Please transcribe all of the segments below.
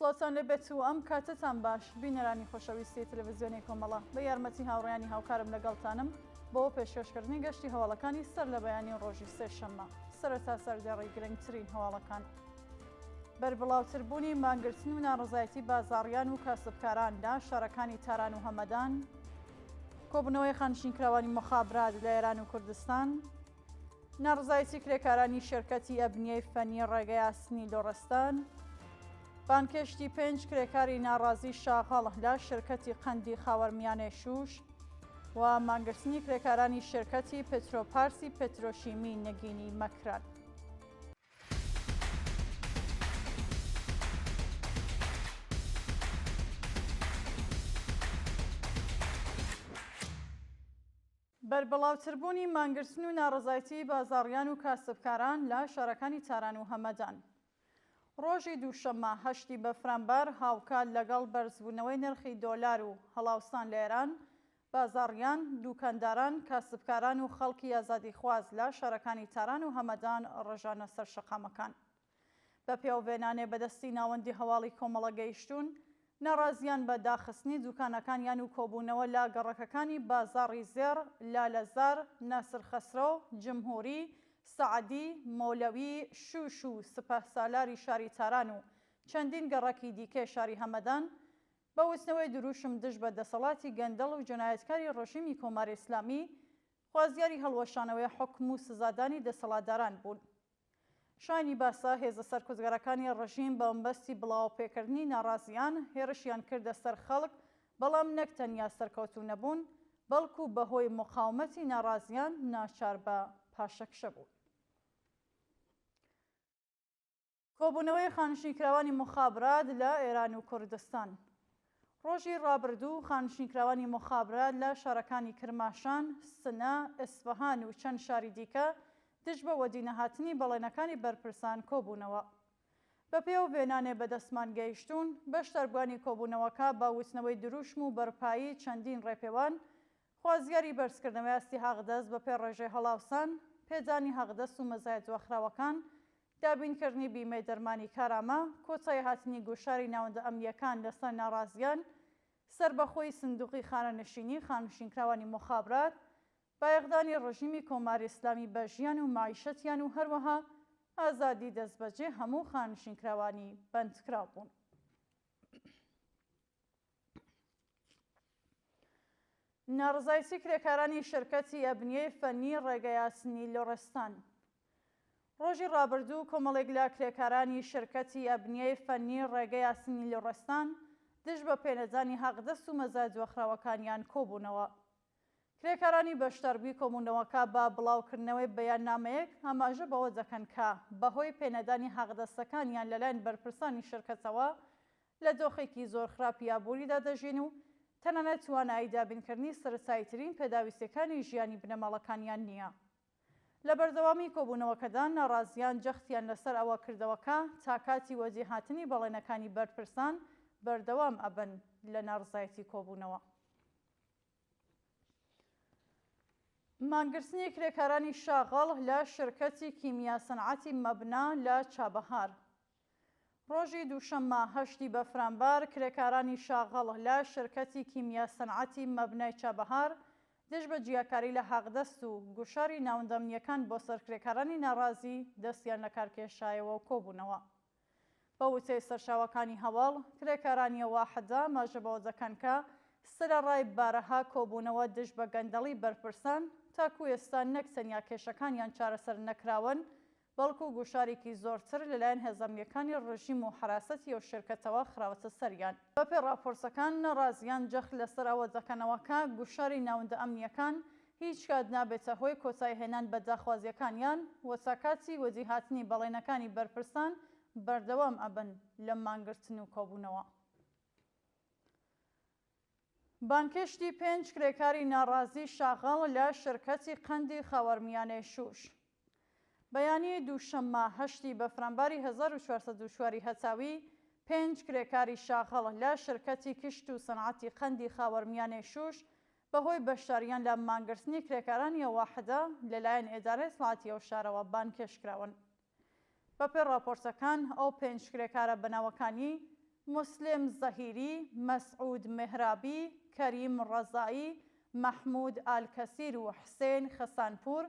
سڵاوتان لێبێت و ئەم کاتەتان باش بینەرانی خۆشەویستی تەلەڤزیۆنی کۆمەڵە بە یارمەتی هاوڕێیانی هاوکارم لەگەڵتانم بۆ پێشکەشکردنی گەشتی هەواڵەکانی سەر لە بەیانی ڕۆژی سێشەممە سەرەتا سەردێڕی گرنگترین هەواڵەکان. بەربڵاوتربوونی مانگرتن و ناڕەزایەتی بازاڕیان و کاسبکاران لە شارەکانی تاران و هەمەدان، کۆبوونەوەی خانشینکراوانی موخابرات لە ئێران و کوردستان، ناڕەزایەتی کرێکارانی شێرکەتی ئەبنیەی فەنی ڕێگەی ئاسنی لوڕستان، بانگهێشتی پێنج کرێکاری ناڕازی شاغەڵ لە شێرکەتی قەندی خاوەرمیانەی شوش و مانگرتنی کرێکارانی شێرکەتی پترۆپارسی پترۆشیمی نگینی مەکران. بەربڵاوتربوونی مانگرتن و ناڕەزایەتیی بازاڕیان و کاسبکاران لە شارەکانی تاران و هەمەدان. ڕۆژی دووشەممە هەشتی بەفرانبار هاوکات لەگەڵ بەرزبوونەوەی نرخی دۆلار و هەڵاوسان لە ئێران، بازاڕیان، دووکانداران، کاسبکاران و خەڵکی ئازادیخواز لە شارەکانی تاران و هەمەدان ڕژانە سەر شەقامەکان. بە پێوەێنانێ بە دەستی ناوەندی هەواڵی کۆمەڵە گەیشتوون، ناڕازییان بە داخستنی دووکانەکانیان و کۆبوونەوە لە گەڕەکەکانی بازاڕی زێڕ، لالەزار، ناسرخەسرۆ، جمهوری، سەعدی، مۆلەوی، شوش و سپەهسالاری شاری تاران و چەندین گەڕەکی دیکەی شاری هەمەدان، بە وتنەوەی دروشم دژ بە دەسەڵاتی گەندەڵ و جەنایەتکاری ڕژیمی کۆماری ئیسلامی، خوازیاری هەڵوەشانەوەی حوکم و سزادانی دەسەڵاتداران بوون. شایانی باسە هێزە سەرکوتگەرەکانی ڕژیم بە مەبەستی بڵاوەپێکردنی ناڕازیان هێرشیان کردە سەر خەڵک، بەڵام نەک تەنیا سەرکەوتوو نەبوون، بەڵکوو بە هۆی موقاومەتی ناڕازیان ناچار بە پاشەکشە بوون. کۆبوونەوەی خانشینکراوانی موخابرات لە ئێران و کوردستان ڕۆژی ڕابردوو خانشینکراوانی موخابرات لە شارەکانی کرماشان، سنە، ئیسفەهان و چەند شاری دیکە دژ بە وەدینەهاتنی بەڵێنەکانی بەرپرسان کۆبوونەوە. بەپێی ئەو وێنانەی بەدەستمان گەیشتوون، بەشداربووانی کۆبوونەوەکە بە وتنەوەی دروشم و بەرپایی چەندین ڕێپێوان، خوازیاری بەرزکردنەوەی ئاستی حەقدەست بەپێی ڕێژەی هەڵاوسان، پێدانی حەقدەست و مەزایە دواخراوەکان، دابینکردنی بیمەی دەرمانی کارامە، کۆتاییهاتنی گوشاری ناوەندە ئەمنییەکان لەسەر ناڕازیان، سەربەخۆیی سندوقی خانەنشینی خانشینکراوانی موخابرات، بایەخدانی ڕژیمی کۆماری ئیسلامی بە ژیان و مەعیشەتیان و هەروەها ئازادی دەستبەجێ هەموو خانشینکراوانی بەندکراو بوون. ناڕەزایەتی کرێکارانی شرکەتی ئەبنیەی فەنی ڕێگەی ئاسنی لوڕستان ڕۆژی ڕابردوو کۆمەڵێک لە کرێکارانی شرکەتی ئەبنیەی فەنی ڕێگەی ئاسنی لوڕستان دژ بە پێنەدانی حەقدەست و مەزایە دواخراوەکانیان کۆبوونەوە. کرێکارانی بەشداربووی کۆبوونەوەکە بە بڵاوکردنەوەی بەیاننامەیەک ئاماژە بەوە دەکەن کە بەهۆی پێنەدانی حەقدەستەکانیان لەلایەن بەرپرسانی شرکەتەوە لە دۆخێکی زۆر خراپی ئابووریدا دەژین و تەنانەت توانایی دابینکردنی سەرەتاییترین پێداویستییەکانی ژیانی بنەماڵەکانیان نییە. لە بەردەوامی کۆبوونەوەکەدا ناڕازییان جەختیان لەسەر ئەوە کردەوە کە تا کاتی وەدیهاتنی بەڵێنەکانی بەرپرسان بەردەوام ئەبن لە ناڕزایەتی کۆبوونەوە. مانگرتنی کرێکارانی شاغڵ لە شرکەتی کیمیا سنعەتی مەبنا لە چابەهار. ڕۆژی دووشەممە هەشتی بەفرانبار کرێکارانی شاغڵ لە شرکەتی کیمیا سنعەتی مەبنای چابەهار دژ بە جیاکاری لە حەقدەست و گوشاری ناوەندە ئەمنییەکان بۆ سەر کرێکارانی ناڕازی دەستیان لەکارکێشایەوە و کۆبوونەوە. بە وتەی سەرچاوەکانی هەواڵ، کرێکارانی واحدە ئاماژە بەوە دەکەن کە سەرەڕای بارەها کۆبوونەوە دژ بە گەندەڵی بەرپرسان، تاکوو ئێستا نەک تەنیا کێشەکانیان چارەسەر نەکراون، بەڵکوو گوشارێکی زۆرتر لەلایەن هێزە ئەمنییەکانی ڕژیم و حەراسەتی ئەو شێرکەتەوە خراوەتە سەریان. بەپێی ڕاپۆرتەکان، ناڕازییان جەخت لەسەر ئەوە دەکەنەوە کە گوشاری ناوەندە ئەمنییەکان هیچ کات نابێتە هۆی کۆتاییهێنان بە داخوازییەکانیان و تا کاتی وەدیهاتنی بەڵێنەکانی بەرپرسان بەردەوام ئەبن لە مانگرتن و کۆبوونەوە. بانگهێشتی پێنج کرێکاری ناڕازی شاغڵ لە شرکەتی قەندی خاوەرمیانەی شوش. بەیانی دووشەممە هەشتی بەفرانباری 1404 ی هەتاوی، پێنج کرێکاری شاغڵ لە شرکەتی کشت و سەنعەتی قەندی خاوەرمیانەی شوش بەهۆی بەشداریان لە مانگرتنی کرێکارانی ئەو واحدە لەلایەن ئێدارەی ئیتڵاعاتی ئەو شارەوە بانگهێشت کراون. بەپێی ڕاپۆرتەکان، ئەو پێنج کرێکارە بە ناوەکانی. موسلم زەهیری، مەسعود مێهرابی، کەریم ڕەزایی، مەحموود ئالکەسیر و حسێن خەسانپوور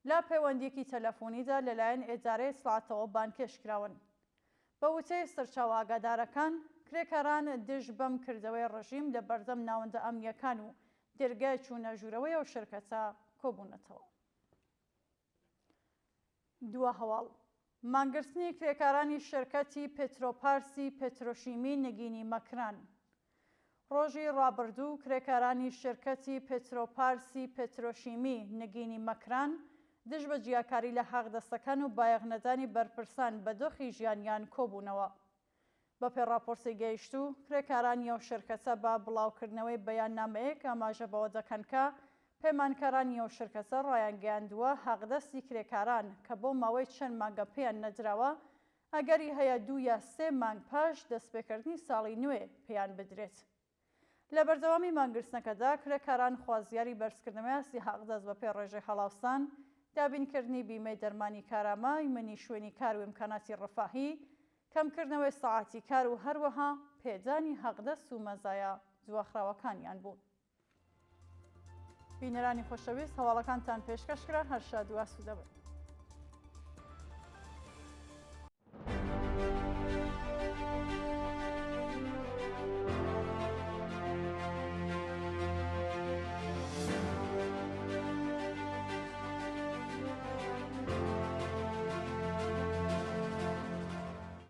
لە پەیوەندییەکی تەلەفونیدا لەلایەن ئێدارەی ئیتڵاعاتەوە بانگهێشت کراون. بە وتەی سەرچاوە ئاگادارەکان، کرێکاران دژ بەم کردەوەی ڕژیم لە بەردەم ناوەندە ئەمنییەکان و دەرگای چوونە ژوورەوەی ئەو شرکەتە کۆبوونەتەوە. دوا هەواڵ، مانگرتنی کرێکارانی شرکەتی پترۆپارسی پترۆشیمی نگینی مەکران ڕۆژی ڕابردوو کرێکارانی شرکەتی پترۆپارسی پترۆشیمی نگینی مەکران دژ بە جیاکاری لە حەقدەستەکان و بایەخنەدانی بەرپرسان بە دۆخی ژیانیان کۆبوونەوە. بەپێ ڕاپۆرتی گەیشتوو، کرێکارانی ئەو شرکەتە بە بڵاوکردنەوەی بەیاننامەیەک ئاماژە بەوە دەکەن کە پەیمانکارانی ئەو شرکەتە ڕایانگەیاندووە حەقدەستی کرێکاران کە بۆ ماوەی چەند مانگە پێیان نەدراوە ئەگەری هەیە دوو یا سێ مانگ پاش دەستپێکردنی ساڵی نوێ پێیان بدرێت. لە بەردەوامی مانگرتنەکەدا کرێکاران خوازیاری بەرزکردنەوەی ئاستی حەقدەست بەپێی ڕێژەی هەڵاوسان، دابینکردنی بیمەی دەرمانی کارامە، ئیمنی شوێنی کار و ئیمکاناتی ڕەفاهی، کەمکردنەوەی سەعاتی کار و هەروەها پێدانی حەقدەست و مەزایا دواخراوەکانیان بوون. بینەرانی خۆشەویست هەواڵەکانتان پێشکەش کرا هەر شاد و ئاسوودە بن.